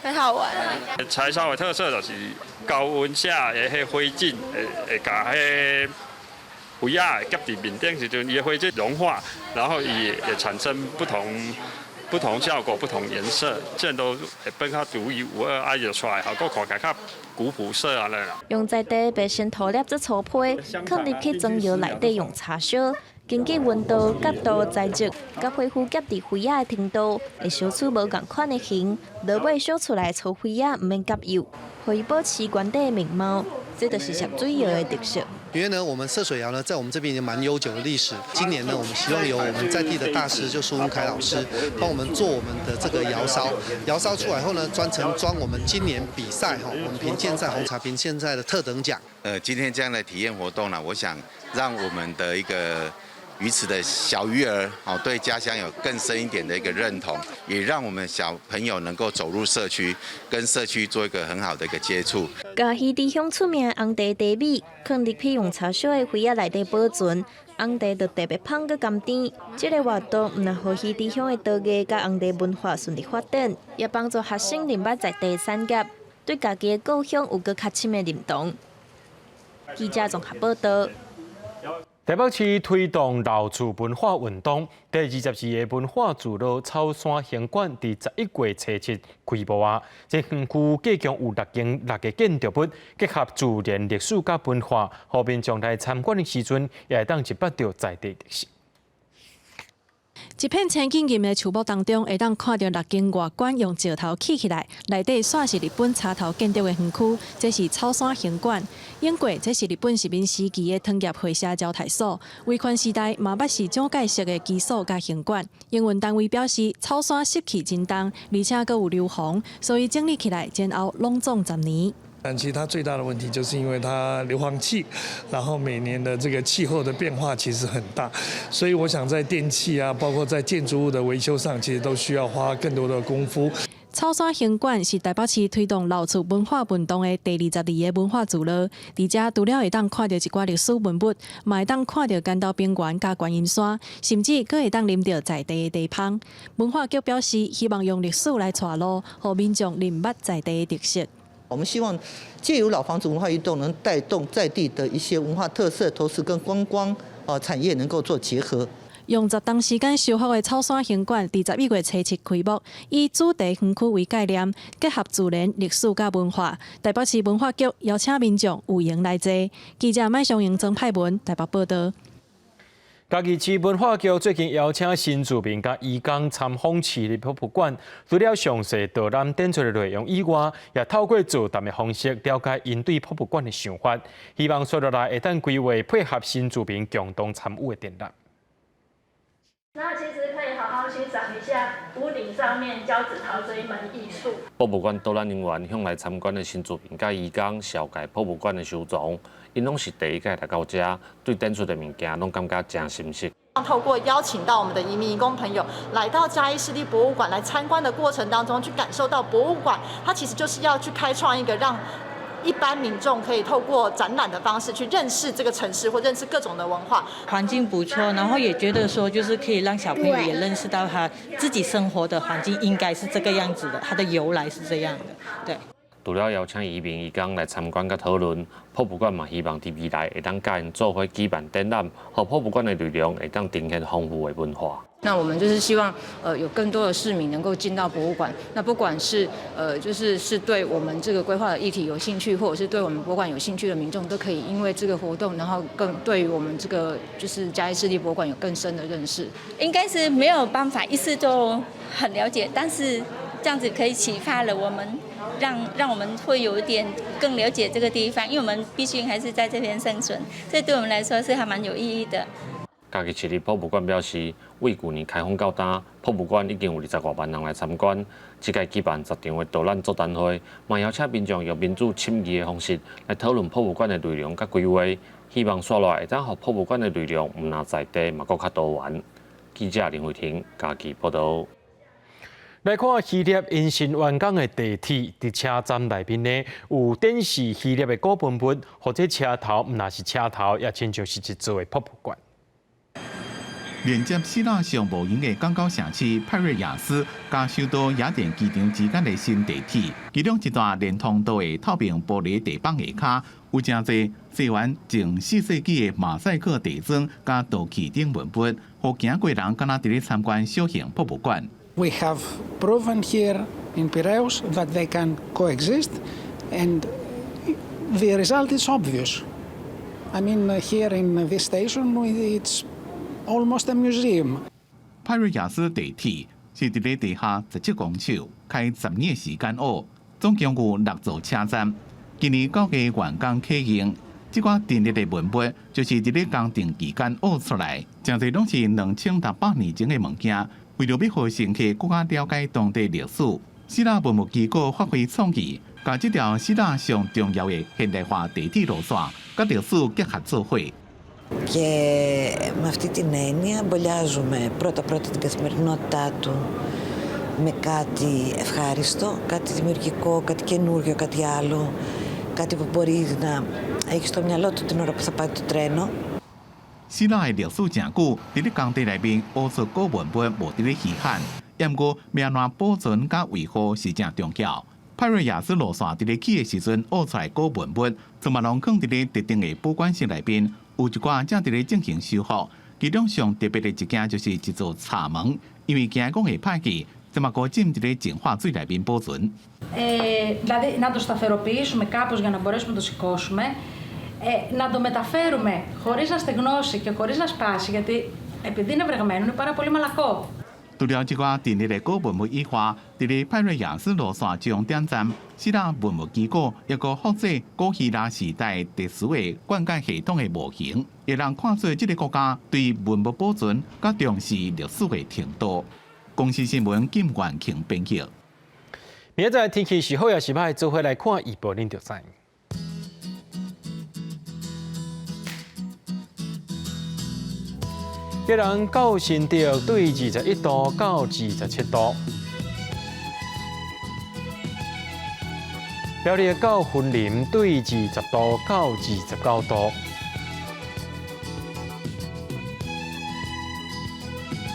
很好玩。柴燒的特色就是高溫下的彼灰燼會共彼灰仔夾佇面頂時陣，伊的灰燼融化，然後伊會產生不同效果、不同顏色，這都會變較獨一無二，啊，就出來效果看起來較古樸色按呢啦。用在地白先塗粒做粗皮，囥入去磚窯內底用柴燒，根據溫度、角度、材質，佮皮膚夾佇花仔的程度，會燒出無仝款的形。落尾燒出來的粗花仔毋免夾釉，予伊保持原底的面貌。這就是攝水窯的特色。因為呢，我們澀水窯呢，在我們這邊已經蠻悠久的歷史。今年呢，我們希望由我們在地的大師，就蘇文凱老師，幫我們做我們的這個窯燒。窯燒出來後呢，專程裝我們今年比賽哈，我們評鑑賽紅茶評鑑賽的特等獎。今天這樣的體驗活動呢，我想讓我們的一個魚池的小魚兒，哦，對家鄉有更深一點的一個認同，也讓我們小朋友能夠走入社區，跟社區做一個很好的一個接觸。共魚池鄉出名的紅茶茶米，囥入去用柴燒的花仔內底保存，紅茶就特別芳閣甘甜。這個活動毋但予魚池鄉的陶藝佮紅茶文化順利發展，也幫助學生認捌在地產業，對家己的故鄉有閣較深的認同。記者綜合報道。台北市推動老厝文化運動，第22個文化聚落草山行館佇11月初7開幕啊！這園區計共有六間六个建築物，結合自然歷史佮文化，予民眾來參觀的時陣，也會當一筆著在地特色。一片青金金的樹木當中，會當看著六間外觀用石頭砌起來，內底煞是日本柴頭建築的園區。這是草山行館。英國這是日本殖民時期的糖業會社招待所。威權時代嘛捌是蔣介石的居所佮行館。營運單位表示，草山濕氣真重，而且閣有硫磺，所以整理起來前後攏總10年。但其實它最大的問題就是因為它硫磺氣，然後每年的這個氣候的變化其實很大，所以我想在電器啊，包括在建築物的維修上，其實都需要花更多的功夫。草山行館是台北市推動老厝文化運動的第22個文化聚落。佇遮除了會當看著一寡歷史文物，嘛會當看著關渡平原佮觀音山，甚至閣會當啉著在地的茶芳。文化局表示，希望用歷史來帶路，予民眾認捌在地的特色。我們希望借由老房子文化運動，能帶動在地的一些文化特色，同時跟觀光啊產業能夠做結合。用10冬時間修復的草山行館，佇11月初7開幕，以主題園區為概念，結合自然、歷史佮文化。台北市文化局邀請民眾有閒來坐。記者麥尚盈、曾派文台北報導。嘉義市文化局最近邀請新住民佮移工參訪市立博物館，除了詳細導覽展出的內容以外，也透過座談的方式了解𪜶對博物館的想法，希望紲落來會當規劃配合新住民共同參與的展覽。那其實可以好好欣賞一下屋頂上面交趾陶這一門藝術。博物館導覽人員向來參觀的新住民佮移工紹介博物館的收藏，𪜶攏是第一擺來到遮，對展出的物件攏感覺誠新鮮。透過邀請到我們的移民移工朋友來到嘉義市立博物館來參觀的過程當中，去感受到博物館，它其實就是要去開創一個讓一般民眾可以透過展覽的方式去認識這個城市或認識各種的文化。環境不錯，然後也覺得說就是可以讓小朋友也認識到他自己生活的環境應該是這個樣子的，它的由來是這樣的，對。除了邀請移民移工來參觀佮討論，博物館嘛希望佇未來會當佮𪜶做伙舉辦展覽，予博物館的內容會當呈現豐富的文化。那我們就是希望，有更多的市民能夠進到博物館。那不管是就是是對我們這個規劃的議題有興趣，或者是對我們博物館有興趣的民眾，都可以因為這個活動，然後更對於我們這個就是嘉義市立博物館有更深的認識。應該是沒有辦法一次就很了解，但是這樣子可以啟發了我們，讓我們會有一點更了解這個地方，因為我們畢竟還是在這邊生存，這對我們來說是還蠻有意義的。嘉義市立博物館表示，對舊年開放到今，博物館已經有20外萬人來參觀。這屆舉辦10場的導覽座談會，嘛邀請民眾用民主審議的方式來討論博物館的內容佮規劃，希望紲落來會當予博物館的內容毋但在地，嘛閣較多元。記者林慧婷嘉義報導。來看希臘因新完工的地鐵，佇車站內面呢有展示希臘的古文物，予這車頭毋但是車頭，也親像是一座的博物館。連接希臘上無閒的港口城市派瑞亞斯，佮首都雅典機場之間的新地鐵，其中一段連通道的透明玻璃地板下跤，有誠濟西元前4世紀的馬賽克地磚佮陶器等文物，予行過人敢若佇咧參觀小型博物館。 We have proven here in Piraeus that they can coexist, and the result is obvious. I mean, here in this station, it's almost a museum. 派瑞亞斯地鐵是佇咧地下17公尺，開10年的時間挖，總共有六座車站。今年9月完工啟用，這寡陳列的文物就是佇咧工程期間挖出來，誠濟攏是2600年前的物件。為著欲予乘客閣較了解當地歷史，希臘文物機構發揮創意，共這條希臘上重要的現代化地鐵路線，佮歷史結合做伙。 Και με αυτή την έννοια αμπολιάζουμε πρώτα-πρώτα την καθημερινότητά του με κάτι ευχάριστο, κάτι δημιουργικό, κάτι καινούριο, κάτι άλλο, κάτι που μπορεί να έχει στο μυαλό του την ώρα που θα πάει το τρένο. 希臘的歷史誠久，佇咧工地內面挖出古文物無佇咧稀罕，毋過欲按怎保存佮維護是誠重要。派瑞亞斯路線佇咧起的時陣挖出來古文物，全部攏囥佇咧特定的保管室內面，有一寡正佇咧進行修復。其中上特別的一件就是一座閘門，因為驚講會歹去，這嘛閣浸佇咧淨化水內面保存。 Δηλαδή να το σταθεροποιήσουμε κάπως για να μπορέσουμε να το σηκώσουμε, να το μεταφέρουμε χωρίς να στεγνώσει και χωρίς να σπάσει, γιατί επειδή είναι βρεγμένο είναι πάρα πολύ μαλακό. 除了這寡陳列的古文物以外，佇咧派瑞亞斯路線終點站，希臘文物機構抑閣複製古希臘時代特殊的灌溉系統的模型，會人看出這個國家對文物保存佮重視歷史的程度。公視新聞金元慶編輯。明仔載天氣是好抑是䆀，做伙來看預報，恁就知。基隆到新竹對21度到27度，苗栗到雲林對20度到29度，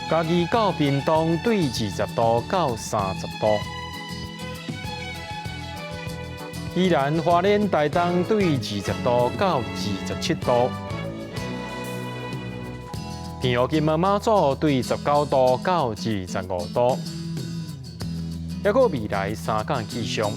嘉義到屏東對20度到30度，宜蘭花蓮台東對20度到27度。平湖金門馬祖對19度到25度，抑閣未來三天氣象。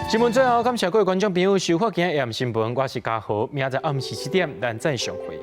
新聞最後，感謝各位觀眾朋友收看今日的新聞，我是嘉豪，明仔載暗時7點，咱再相會。